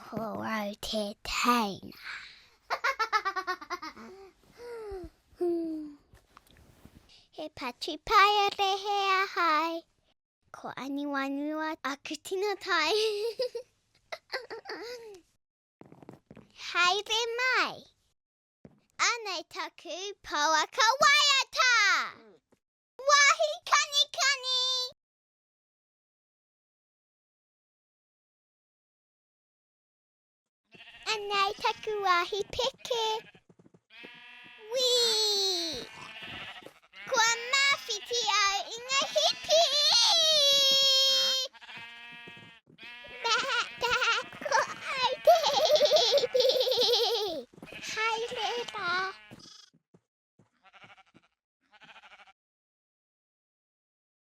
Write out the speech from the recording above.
Ko au te teina. He patupaiarehe ahau. Ko Aniwanua aku tino tai. Haere mai. Anei taku pouaka waiata! Wāhi kanikani! Anei taku wāhi peke. Wii! Kua māwhiti au i ngā.